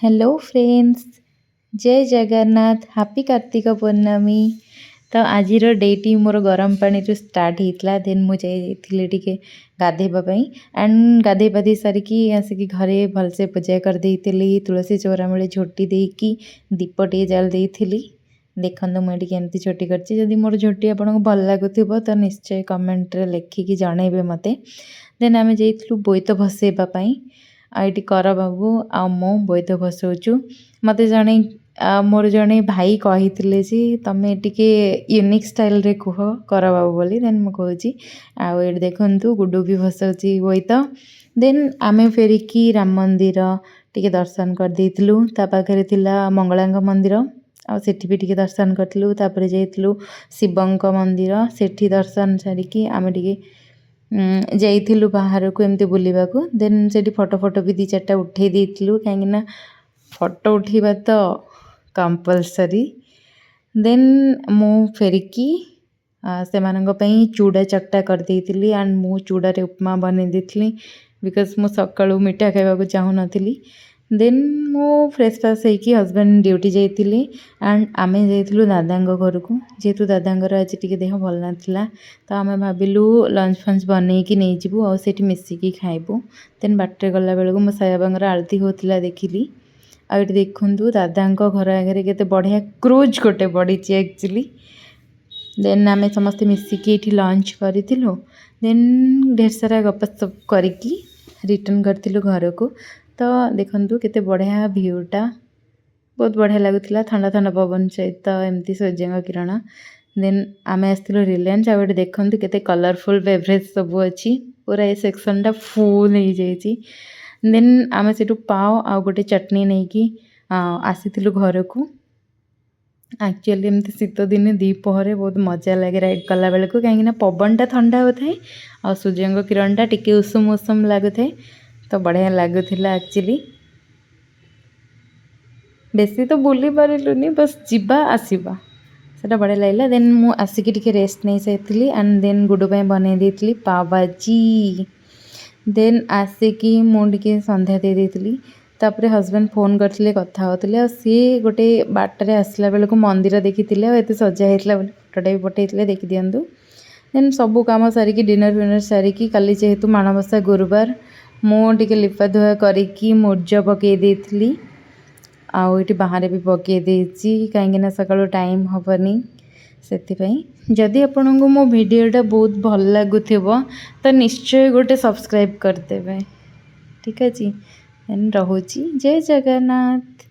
Hello friends, ଜୟ Jagannath. Happy Kartik ପୂର୍ଣ୍ଣମୀ। ତ ଆଜିର ଡେଟି ମୋର ଗରମ ପାଣିରୁ ଷ୍ଟାର୍ଟ ହେଇଥିଲା। ଦେନ୍ ମୁଁ ଯାଇଥିଲି ଟିକେ ଗାଧେଇବା ପାଇଁ ଆଣ୍ଡ ଗାଧେଇ ପାଧେଇ ସାରିକି ଆସିକି ଘରେ ଭଲସେ ପୂଜା କରିଦେଇଥିଲି। ତୁଳସୀ ଚଉରା ମୂଳେ ଝୋଟି ଦେଇକି ଦୀପ ଟିକେ ଜାଳି ଦେଇଥିଲି। ଦେଖନ୍ତୁ, ମୁଁ ଏଠି କେମିତି ଝୋଟି କରିଛି। ଯଦି ମୋର ଝୋଟି ଆପଣଙ୍କୁ ଭଲ ଲାଗୁଥିବ, ତ ନିଶ୍ଚୟ କମେଣ୍ଟରେ ଲେଖିକି ଜଣେଇବେ ମୋତେ। ଦେନ୍ ଆମେ ଯାଇଥିଲୁ ବୋଇତ ଭସେଇବା ପାଇଁ। ଆଉ ଏଇଠି କର ବାବୁ ଆଉ ମୁଁ ବୋଇତ ଭସଉଛୁ। ମୋତେ ଜଣେ ମୋର ଜଣେ ଭାଇ କହିଥିଲେ ଯେ ତମେ ଟିକେ ୟୁନିକ୍ ଷ୍ଟାଇଲ୍ରେ କୁହ କର ବାବୁ ବୋଲି। ଦେନ୍ ମୁଁ କହୁଛି। ଆଉ ଏଇଠି ଦେଖନ୍ତୁ, ଗୁଡ଼ୁ ବି ଭସଉଛି ବୋଇତ। ଦେନ୍ ଆମେ ଫେରିକି ରାମ ମନ୍ଦିର ଟିକେ ଦର୍ଶନ କରିଦେଇଥିଲୁ। ତା ପାଖରେ ଥିଲା ମଙ୍ଗଳାଙ୍କ ମନ୍ଦିର, ଆଉ ସେଠି ବି ଟିକେ ଦର୍ଶନ କରିଥିଲୁ। ତାପରେ ଯାଇଥିଲୁ ଶିବଙ୍କ ମନ୍ଦିର। ସେଠି ଦର୍ଶନ ସାରିକି ଆମେ ଟିକେ ଯାଇଥିଲୁ ବାହାରକୁ ଏମିତି ବୁଲିବାକୁ। ଦେନ୍ ସେଠି ଫଟୋ ଫଟୋ ବି ଦୁଇ ଚାରିଟା ଉଠେଇ ଦେଇଥିଲୁ, କାହିଁକିନା ଫଟୋ ଉଠେଇବା ତ କମ୍ପଲସରି। ଦେନ୍ ମୁଁ ଫେରିକି ସେମାନଙ୍କ ପାଇଁ ଚୁଡ଼ା ଚକଟା କରିଦେଇଥିଲି ଆଣ୍ଡ ମୁଁ ଚୁଡ଼ାରେ ଉପମା ବନେଇ ଦେଇଥିଲି, because ମୁଁ ସକାଳୁ ମିଠା ଖାଇବାକୁ ଚାହୁଁନଥିଲି। ଦେନ୍ ମୁଁ ଫ୍ରେଶ୍ ଫ୍ରେଶ୍ ହେଇକି, ହଜବେଣ୍ଡ ଡ୍ୟୁଟି ଯାଇଥିଲେ ଆଣ୍ଡ ଆମେ ଯାଇଥିଲୁ ଦାଦାଙ୍କ ଘରକୁ। ଯେହେତୁ ଦାଦାଙ୍କର ଆଜି ଟିକେ ଦେହ ଭଲ ନଥିଲା, ତ ଆମେ ଭାବିଲୁ ଲଞ୍ଚ ଫଞ୍ଚ ବନେଇକି ନେଇଯିବୁ ଆଉ ସେଇଠି ମିଶିକି ଖାଇବୁ। ଦେନ୍ ବାଟରେ ଗଲାବେଳକୁ ମୋ ସାଇବାବାଙ୍କର ଆଳତି ହେଉଥିଲା ଦେଖିଲି। ଆଉ ଏଠି ଦେଖନ୍ତୁ, ଦାଦାଙ୍କ ଘର ଆଗରେ କେତେ ବଢ଼ିଆ କ୍ରୁଜ୍ ଗୋଟେ ପଡ଼ିଛି ଆକ୍ଚୁଆଲି। ଦେନ୍ ଆମେ ସମସ୍ତେ ମିଶିକି ଏଇଠି ଲଞ୍ଚ କରିଥିଲୁ। ଦେନ୍ ଢେର ସାରା ଗପସପ କରିକି ରିଟର୍ଣ୍ଣ କରିଥିଲୁ ଘରକୁ। ତ ଦେଖନ୍ତୁ, କେତେ ବଢ଼ିଆ ଭିୟୁଟା, ବହୁତ ବଢ଼ିଆ ଲାଗୁଥିଲା ଥଣ୍ଡା ଥଣ୍ଡା ପବନ ସହିତ ଏମିତି ସୂର୍ଯ୍ୟଙ୍କ କିରଣ। ଦେନ୍ ଆମେ ଆସିଥିଲୁ ରିଲାଏନ୍ସ। ଆଉ ଏଠି ଦେଖନ୍ତୁ, କେତେ କଲରଫୁଲ୍ ବେଭରେଜ୍ ସବୁ ଅଛି। ପୁରା ଏ ସେକ୍ସନଟା ଫୁଲ୍ ହେଇଯାଇଛି। ଦେନ୍ ଆମେ ସେଠୁ ପାଓ ଆଉ ଗୋଟେ ଚଟଣି ନେଇକି ଆସିଥିଲୁ ଘରକୁ। ଆକ୍ଚୁଆଲି ଏମିତି ଶୀତ ଦିନେ ଦ୍ୱିପହରେ ବହୁତ ମଜା ଲାଗେ ରାଇଡ଼୍ କଲାବେଳକୁ, କାହିଁକିନା ପବନଟା ଥଣ୍ଡା ହେଉଥାଏ ଆଉ ସୂର୍ଯ୍ୟଙ୍କ କିରଣଟା ଟିକେ ଉଷୁମ ଉଷୁମ ଲାଗୁଥାଏ। ତ ବଢ଼ିଆ ଲାଗୁଥିଲା ଆକ୍ଚୁଆଲି। ବେଶୀ ତ ବୁଲି ପାରିଲୁନି, ବସ୍ ଯିବା ଆସିବା ସେଟା ବଢ଼ିଆ ଲାଗିଲା। ଦେନ୍ ମୁଁ ଆସିକି ଟିକେ ରେଷ୍ଟ ନେଇସାରିଥିଲି ଆଣ୍ଡ ଦେନ୍ ଗୁଡ଼ୁ ପାଇଁ ବନେଇ ଦେଇଥିଲି ପାଓଭାଜି। ଦେନ୍ ଆସିକି ମୁଁ ଟିକେ ସନ୍ଧ୍ୟା ଦେଇ ଦେଇଥିଲି। ତାପରେ ହଜବେଣ୍ଡ ଫୋନ୍ କରିଥିଲେ, କଥା ହେଉଥିଲେ। ଆଉ ସିଏ ଗୋଟେ ବାଟରେ ଆସିଲା ବେଳକୁ ମନ୍ଦିର ଦେଖିଥିଲେ ଆଉ ଏତେ ସଜା ହେଇଥିଲା ବୋଲି ଫଟୋଟା ବି ପଠେଇଥିଲେ, ଦେଖିଦିଅନ୍ତୁ। ଦେନ୍ ସବୁ କାମ ସାରିକି, ଡିନର୍ ଫିନର୍ ସାରିକି, କାଲି ଯେହେତୁ ମାଣବସା ଗୁରୁବାର, ମୁଁ ଟିକେ ଲିପା ଧୁଆ କରିକି ମୁର୍ଜ ପକେଇ ଦେଇଥିଲି। ଆଉ ଏଇଠି ବାହାରେ ବି ପକେଇ ଦେଇଛି, କାହିଁକିନା ସକାଳୁ ଟାଇମ୍ ହେବନି ସେଥିପାଇଁ। ଯଦି ଆପଣଙ୍କୁ ମୋ ଭିଡ଼ିଓଟା ବହୁତ ଭଲ ଲାଗୁଥିବ, ତ ନିଶ୍ଚୟ ଗୋଟେ ସବସ୍କ୍ରାଇବ୍ କରିଦେବେ। ଠିକ୍ ଅଛି, ରହୁଛି। ଜୟ ଜଗନ୍ନାଥ।